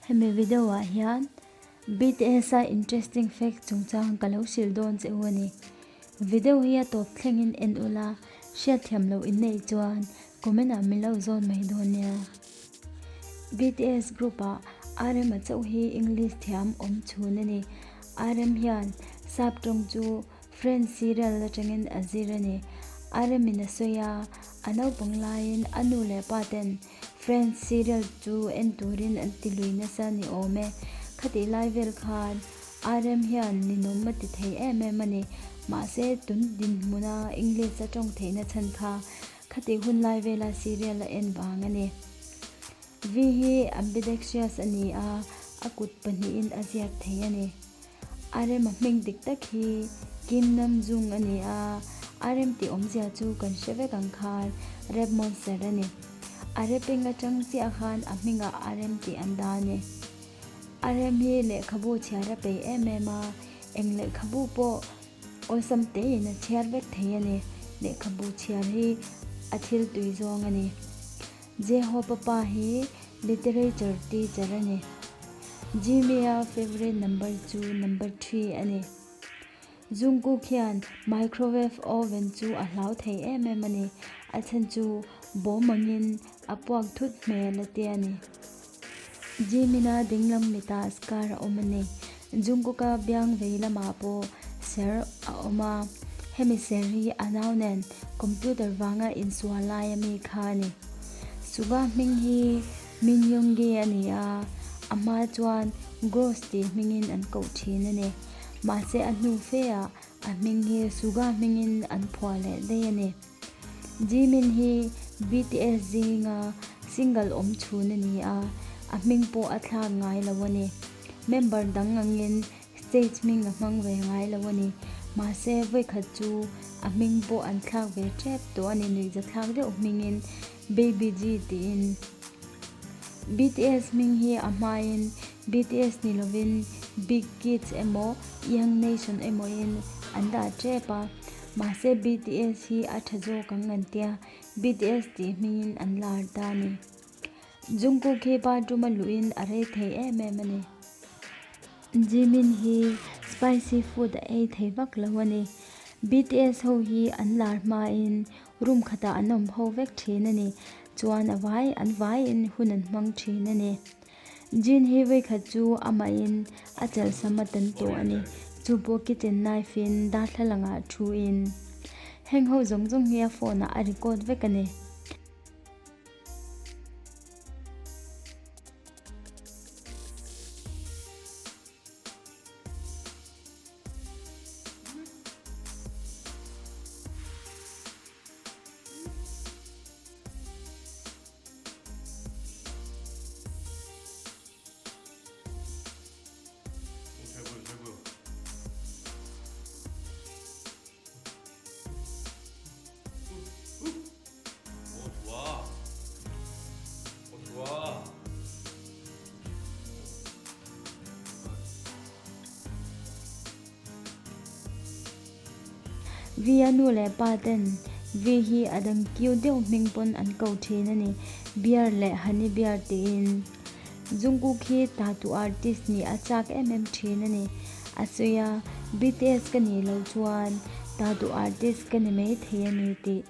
Hemi video ah hian BTS a interesting fact chungchang ka lo hrilh dawn che u a ni. Video hi a tawp thlengin en ula, hriatthiam loh in neih chuan comment ah min lo zawn mai dawn nia. BTS group ah RM a chauh hi English thiam awm chhun a ni. RM hian sap tawng chu Friends serial atangin a zir a ni. RM in a sawi a, a naupang laiin a nu leh pa ten Friends serial chu en turin an ti lui nasa ni awm e. Khatih lai vel khan RM hian ninawm a ti thei em em a ni. Mahse tun dinhmuna English a tawng theihna chhan kha khatih hun lai vela serial a en vang a ni. V hi ambidextrous a ni a, a kut pahnihin a ziak thei a ni. RM a hming dik tak hi Kim Nam Jung a ni a, RM tih awmzia chu kan hre vek ang khan Rap Monster a ni. A rapping atang chiah khan a hmingah RM tih an dah a ni. RM hi lehkhabu chhiar a peih em em a, eng lehkhabu pawh awlsam tein a chhiar vek thei a ni. Lehkhabu chhiar hi a thil tui zawng a ni. Jehopa pa hi literature teacher a ni. Jimmy-a favourite number chu number three a ni. Jungkook hian microwave oven chu a hlau thei em em a ni. A chhan chu bawm angin a puak thut hmel a ti a ni. Jimin-a dinglam mitah scar a awm a ni. Jungkook-a biang vei lamah pawh ser a awm a, hemi ser hi a nau nen computer vanga insual lai ami kha a ni. Suga hming hi Min Yoongi a ni a, a hma chuan Ghost tih hmingin an koh thin a ni. Mahse a hnu feah a hming hi Suga hmingin an phuah leh daih a ni. Jimin hi BTS zinga single awm chhun a ni a, a hming pawh a thlak ngai lo a ni. Member dang angin stage hming a hmang ve ngai lo a ni. Mahse vawikhat chu a hming pawh an thlak ve tep tawh a ni nuihza thlak deuh hmingin Baby G tiin. BTS hming hi a hmain BTS ni lovin Big Kids emaw Young Nation emawin an dah tep a. Mahse BTS hi a tha zawk ang an tia, BTS tih hmingin an lar ta a ni. Jungkook hi bathroom a luhin a rei thei em em a ni. Jimin hi spicy food a ei thei vak lo a ni. BTS ho hi an lar hmain room khatah an awm ho vek thin a ni. Chuan a vai an vaiin hun an hmang thin a ni. Jin hi vawikhat chu amahin a chalsam a tan tawh a ni. Chu pawh kitchen knife in darthlalang ah thu in. Heng ho zawng zawng hi a phone ah a record vek a ni. V-a nu leh pa ten V hi a dang kiu deuh hming pawn an ko thin a ni, Bear leh Honey Bear tiin. Jungkook hi tattoo artist nih a chak em em thin a ni. A sawi a, BTS ka nih loh chuan tattoo artist ka ni mai thei a ni tih.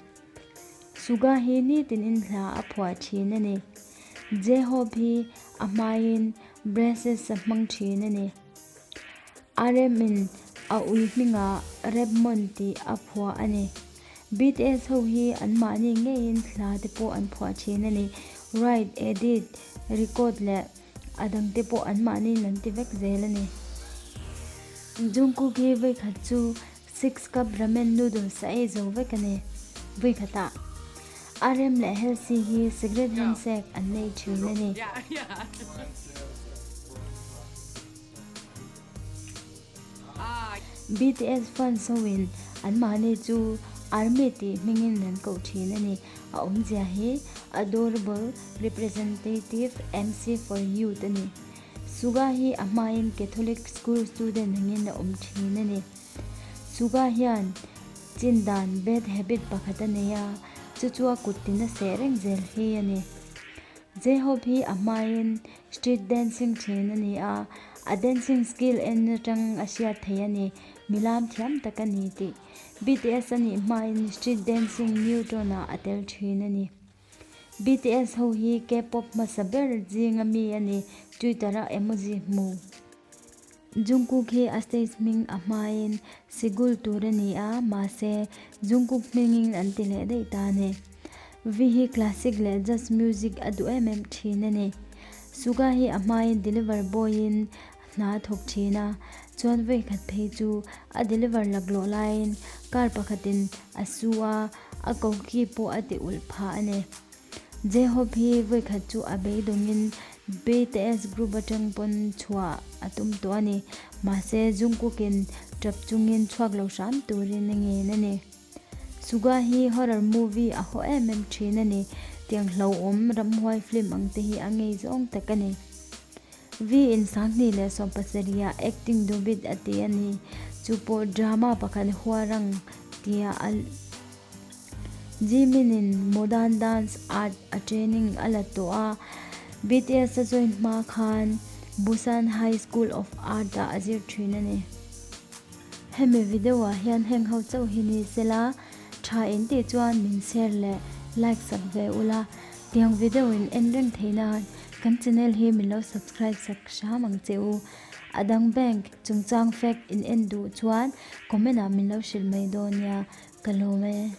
Suga hi nitin in hla a phuah thin a ni. J-Hope hi a hmaiin braces a hmang thin a ni. RM in a ui hmingah Repmon tih a phuah a ni. BTS ho hi anmahni ngeiin hla te pawh an phuah thin a ni. Write, edit, record leh a dang te pawh anmahniin an ti vek zel a ni. Jungkook hi vawikhat chu six cup ramen noodles a ei zo vek a ni. Vawikhatah RM leh Halsey hi cigarette handshake an nei thin a ni. BTS fans hoin anmahni chu Army tih hmingin an koh thin a ni. A awmzia hi Adorable Representative MC for Youth a ni. Suga hi a hmain Catholic school student angin a awm thin a ni. Suga hian chin dan bad habit pakhat a nei a, chu chu a kut tin a seh reng zel hi a ni. J-Hope hi a hmain street dancing thin a ni a, a dancing skill en atang a hriat theih a ni, milam thiam tak a ni tih. BTS a nih hmain street dancing Newton ah a tel thin a ni. BTS ho hi K-pop hmasa ber zinga mi a ni, Twitter a emoji hmu. Jungkook hi a stage hming a hmain Sigul tur a ni a, mahse Jungkook hmingin an ti leh daih ta a ni. V hi classic leh jazz music a duh em em thin a ni. Suga hi a hmain deliver boy in hna a thawk thin a, chuan vawikhat phei chu a deliver laklawh laiin car pakhatin a su a, a koki pawh a ti ulh phah a ni. J-Hope hi vawikhat chu a beidawngin BTS group atang pawn chhuah a tum tawh a ni. Mahse, Jungkook-in tap chungin chhuak lo hram turin a ngen a ni. Suga hi horror movie a haw em em thin a ni. Tiang hlauhawm ramhuai film ang te hi a ngei zawng tak a ni. V in 2017 ah acting debut a ti a ni. Chu pawh drama pakhat Hwarang tia a. Jimin in modern dance art a training a la tawh a, BTS a join hma khan Busan High School of Art ah a zir thin a ni. Hemi video ah hian heng ho chauh hi ni sela, tha in tih chuan min share leh like sak ve ula, tiang video in en reng theih nan kan channel hi min lo subscribe sak hram ang che u. A dang bank chungchang fact in en duh chuan comment ah min lo hrilh mai dawn nia. Ka lawm e.